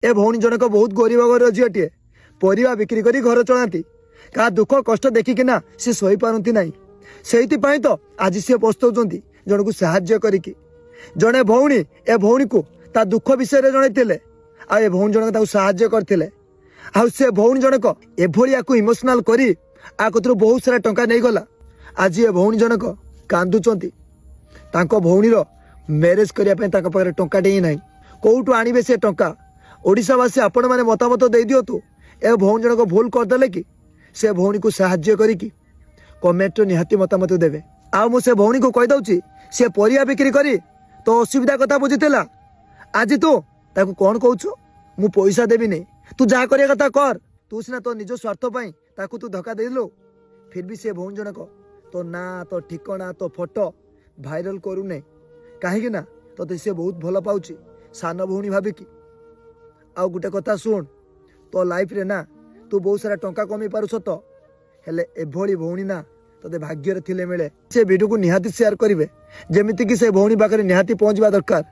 ଏ ଭଉଣୀ ଜଣକ ବହୁତ ଗରିବ ଘରର ଝିଅଟିଏ, ପରିବା ବିକ୍ରି କରି ଘର ଚଳାନ୍ତି। କାହା ଦୁଃଖ କଷ୍ଟ ଦେଖିକିନା ସେ ସହିପାରନ୍ତି ନାହିଁ। ସେଇଥିପାଇଁ ତ ଆଜି ସିଏ ପସ୍ତଉଛନ୍ତି ଜଣକୁ ସାହାଯ୍ୟ କରିକି। ଜଣେ ଭଉଣୀ ଏ ଭଉଣୀକୁ ତା ଦୁଃଖ ବିଷୟରେ ଜଣାଇଥିଲେ ଆଉ ଏ ଭଉଣୀ ଜଣକ ତାକୁ ସାହାଯ୍ୟ କରିଥିଲେ। ଆଉ ସେ ଭଉଣୀ ଜଣକ ଏଭଳି ଆକୁ ଇମୋସନାଲ କରି ଆ କତିରୁ ବହୁତ ସାରା ଟଙ୍କା ନେଇଗଲା। ଆଜି ଏ ଭଉଣୀ ଜଣକ କାନ୍ଦୁଛନ୍ତି। ତାଙ୍କ ଭଉଣୀର ମ୍ୟାରେଜ କରିବା ପାଇଁ ତାଙ୍କ ପାଖରେ ଟଙ୍କାଟେ ହିଁ ନାହିଁ। କୋଉଠୁ ଆଣିବେ ସେ ଟଙ୍କା? ଓଡ଼ିଶାବାସୀ, ଆପଣମାନେ ମତାମତ ଦେଇଦିଅନ୍ତୁ, ଏ ଭଉଣୀ ଜଣକ ଭୁଲ କରିଦେଲେ କି ସେ ଭଉଣୀକୁ ସାହାଯ୍ୟ କରିକି? କମେଣ୍ଟରେ ନିହାତି ମତାମତ ଦେବେ। ଆଉ ମୁଁ ସେ ଭଉଣୀକୁ କହିଦେଉଛି, ସେ ପରିବା ବିକ୍ରି କରି ତୋ ଅସୁବିଧା କଥା ବୁଝିଥିଲା। ଆଜି ତୁ ତାକୁ କ'ଣ କହୁଛୁ? ମୁଁ ପଇସା ଦେବିନି, ତୁ ଯାହା କରିବା କଥା କର। ତୁ ସିନା ତୋ ନିଜ ସ୍ୱାର୍ଥ ପାଇଁ ତାକୁ ତୁ ଧୋକା ଦେଇଦେଲୁ। ଫିର ବି ସେ ଭଉଣୀ ଜଣକ ତୋ ନାଁ, ତୋ ଠିକଣା, ତୋ ଫଟୋ ଭାଇରାଲ କରୁନେ, କାହିଁକି ନା ତୋତେ ସେ ବହୁତ ଭଲ ପାଉଛି ସାନ ଭଉଣୀ ଭାବିକି। ଆଉ ଗୋଟେ କଥା ଶୁଣ, ତୋ ଲାଇଫରେ ନା ତୁ ବହୁତ ସାରା ଟଙ୍କା କମେଇ ପାରୁଛ ତ, ହେଲେ ଏଭଳି ଭଉଣୀ ନା ତୋତେ ଭାଗ୍ୟରେ ଥିଲେ ମିଳେ। ସେ ଭିଡ଼ିଓକୁ ନିହାତି ସେୟାର କରିବେ, ଯେମିତିକି ସେ ଭଉଣୀ ପାଖରେ ନିହାତି ପହଞ୍ଚିବା ଦରକାର।